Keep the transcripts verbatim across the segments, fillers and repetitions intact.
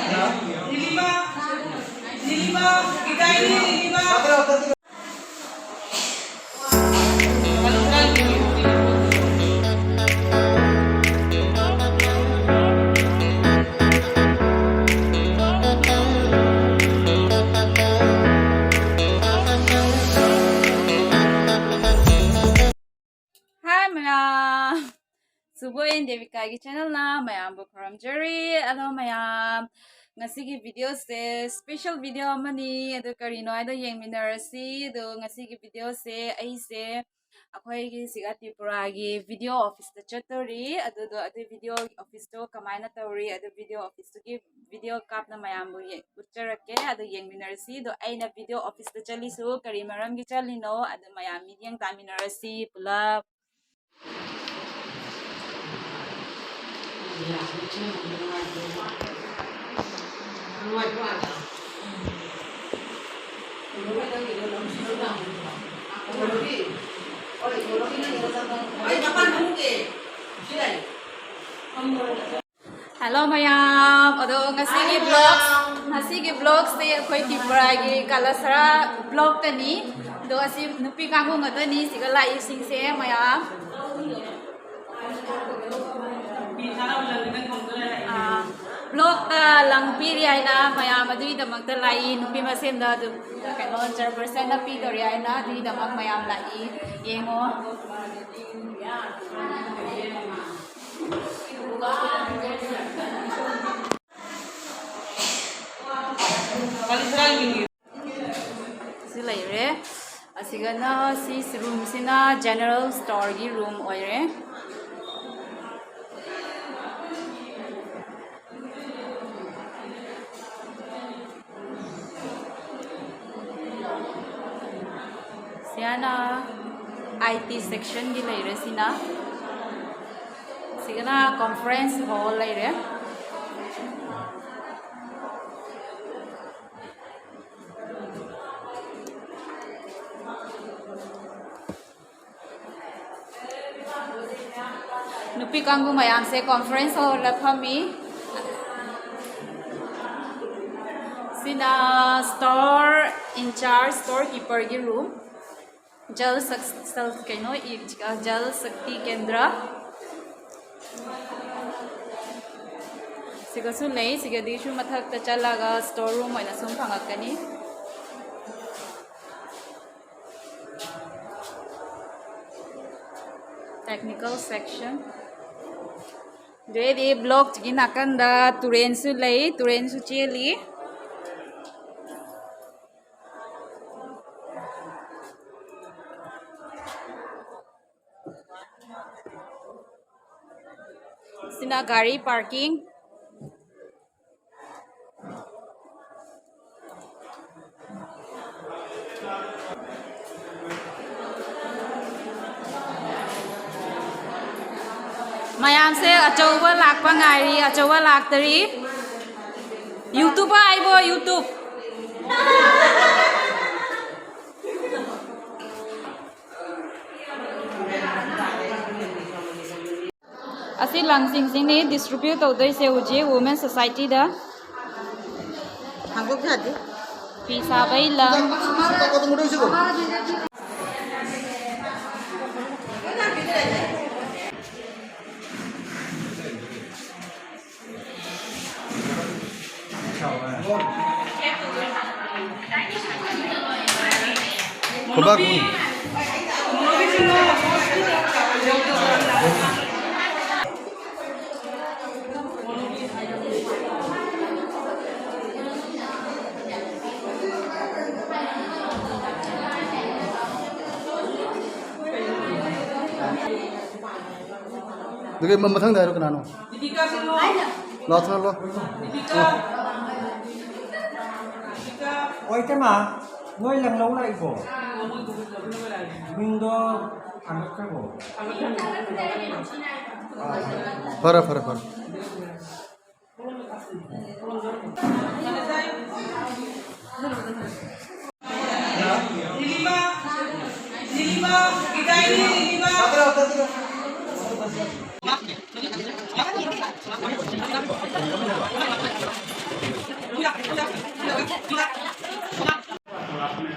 Hi ꯃꯌꯥꯝ, ꯁꯨꯕꯣꯏ and ꯗꯦꯕꯤꯀꯥꯒꯤ ꯆꯦꯅꯦꯜꯅ ꯃꯌꯥꯝꯕꯨ ꯈꯨꯔꯨꯝꯖꯔꯤ꯫ ꯑꯗꯣ ꯃꯌꯥꯝ, ꯉꯁꯤꯒꯤ ꯚꯤꯗꯤꯑꯣꯁꯦ ꯁ꯭ꯄꯦꯁꯦꯜ ꯚꯤꯗꯤꯑꯣ ꯑꯃꯅꯤ꯫ ꯑꯗꯨ ꯀꯔꯤꯅꯣ ꯍꯥꯏꯗꯣ ꯌꯦꯡꯃꯤꯟꯅꯔꯁꯤ꯫ ꯑꯗꯣ ꯉꯁꯤꯒꯤ ꯚꯤꯗꯤꯑꯣꯁꯦ ꯑꯩꯁꯦ ꯑꯩꯈꯣꯏꯒꯤ ꯁꯤꯒ ꯇ꯭ꯔꯤꯄꯨꯔꯥꯒꯤ ꯚꯤꯗꯤꯑꯣ ꯑꯣꯐꯤꯁꯇ ꯆꯠꯇꯣꯔꯤ꯫ ꯑꯗꯨꯗꯣ ꯑꯗꯨ ꯚꯤꯗꯤꯑꯣ ꯑꯣꯐꯤꯁꯇꯣ ꯀꯃꯥꯏꯅ ꯇꯧꯔꯤ, ꯑꯗꯨ ꯚꯤꯗꯤꯑꯣ ꯑꯣꯐꯤꯁꯇꯨꯒꯤ ꯚꯤꯗꯤꯑꯣ ꯀꯥꯞꯅ ꯃꯌꯥꯝꯕꯨ ꯌꯦ-, ꯎꯠꯆꯔꯛꯀꯦ꯫ ꯑꯗꯣ ꯌꯦꯡꯃꯤꯟꯅꯔꯁꯤ꯫ ꯑꯗꯣ ꯑꯩꯅ ꯚꯤꯗꯤꯑꯣ ꯑꯣꯐꯤꯁꯇ ꯆꯠꯂꯤꯁꯨ ꯀꯔꯤ ꯃꯔꯝꯒꯤ ꯆꯠꯂꯤꯅꯣ, ꯑꯗꯨ ꯃꯌꯥꯝ ꯃꯤꯠꯌꯦꯡ ꯇꯥꯃꯤꯟꯅꯔꯁꯤ ꯄꯨꯂꯞ꯫ Hello ꯃꯌꯥꯝ, ꯑꯗꯣ ꯉꯁꯤꯒꯤ vlog, ꯉꯁꯤꯒꯤ vlogꯁꯦ ꯑꯩꯈꯣꯏ ꯇ꯭ꯔꯤꯄꯨꯔꯥꯒꯤ ꯀꯂꯁꯔꯥ blockꯇꯅꯤ꯫ ꯑꯗꯣ ꯑꯁꯤ ꯅꯨꯄꯤ ꯀꯥꯡꯕꯨ ꯉꯥꯛꯇꯅꯤ ꯁꯤꯒ ꯂꯥꯛꯏꯁꯤꯡꯁꯦ ꯃꯌꯥꯝ꯫ ꯑꯥ, blockꯇ ꯂꯪ ꯄꯤꯔꯤ ꯍꯥꯏꯅ ꯃꯌꯥꯝ ꯑꯗꯨꯒꯤꯗꯃꯛꯇ ꯂꯥꯛꯏ꯫ ꯅꯨꯄꯤ ꯃꯁꯦꯟꯗ ꯑꯗꯨꯝ ꯀꯩꯅꯣ chairpersonꯅ ꯄꯤꯗꯧꯔꯤ ꯍꯥꯏꯅ ꯑꯗꯨꯒꯤꯗꯃꯛ ꯃꯌꯥꯝ ꯂꯥꯛꯏ꯫ ꯌꯦꯡꯉꯣ꯫ ꯁꯤ ꯂꯩꯔꯦ꯫ ꯑꯁꯤꯒꯅ ꯁꯤ roomꯁꯤꯅ general storeꯒꯤ room ꯑꯣꯏꯔꯦ꯫ ꯁꯤꯌꯥꯅ I T sectionꯒꯤ ꯂꯩꯔꯦ ꯁꯤꯅ꯫ ꯁꯤꯒꯅ conference hall ꯂꯩꯔꯦ꯫ ꯅꯨꯄꯤ ꯀꯥꯡꯕꯨ ꯃꯌꯥꯝꯁꯦ conference hallꯗ ꯐꯝꯃꯤ꯫ ꯁꯤꯅ store in charge, store keeperꯒꯤ room꯫ Jal ꯁꯛ-, ꯁꯜ-, ꯀꯩꯅꯣ, ꯏ-, ꯖꯜ ꯁꯛꯇꯤ ꯀꯦꯟꯗ꯭ꯔ꯫ ꯁꯤꯒꯁꯨ ꯂꯩ꯫ ꯁꯤꯒꯗꯤꯁꯨ ꯃꯊꯛꯇ ꯆꯠꯂꯒ store room ꯑꯣꯏꯅ ꯁꯨꯝ ꯐꯪꯉꯛꯀꯅꯤ꯫ Technical section꯫ ꯑꯗꯨꯗꯩꯗꯤ blockꯁꯤꯒꯤ ꯅꯥꯀꯟꯗ ꯇꯨꯔꯦꯟꯁꯨ ꯂꯩ, ꯇꯨꯔꯦꯟꯁꯨ ꯆꯦꯜꯂꯤ꯫ ꯁꯤꯅ ꯒꯥꯔꯤ parking꯫ ꯃꯌꯥꯝꯁꯦ ꯑꯆꯧꯕ ꯂꯥꯛꯄ ꯉꯥꯏꯔꯤ, ꯑꯆꯧꯕ ꯂꯥꯛꯇꯔꯤ꯫ YouTuber ꯍꯥꯏꯕꯣ, YouTube꯫ ꯑꯁꯤ ꯂꯪꯁꯤꯡꯁꯤꯅꯤ distribute ꯇꯧꯗꯣꯏꯁꯦ ꯍꯧꯖꯤꯛ Women Societyꯗ꯫ ꯍꯥꯡꯗꯣꯛ ꯌꯥꯗꯦ꯫ ꯐꯤ ꯁꯥꯕꯩ ꯂꯪ꯫ ꯈꯨꯕꯥꯛ ꯎ꯫ ꯑꯗꯨꯒ ꯃ-, ꯃꯊꯪꯗ ꯍꯥꯏꯔꯣ ꯀꯅꯥꯅꯣ? ꯂꯥꯎ, ꯊꯥꯔꯣ, ꯂꯥꯎ꯫ ꯑꯣ, ꯏꯇꯩꯃ, ꯅꯣꯏ ꯂꯪ ꯂꯧ ꯂꯥꯛꯏꯕꯣ? ꯃꯤꯡꯗꯣ ꯊꯥꯡꯒꯠꯈ꯭ꯔꯕꯣ? ꯐꯔꯦ, ꯐꯔꯦ, ꯐꯔꯦ꯫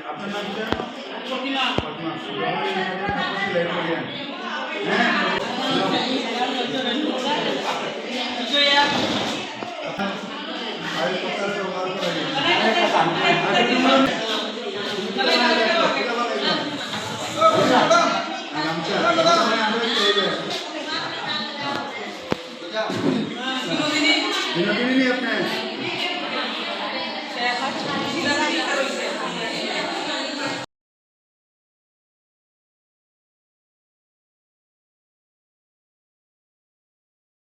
আপনার নাম কি? প্রতিমা। প্রতিমা। বিনোদিনী, আপনি।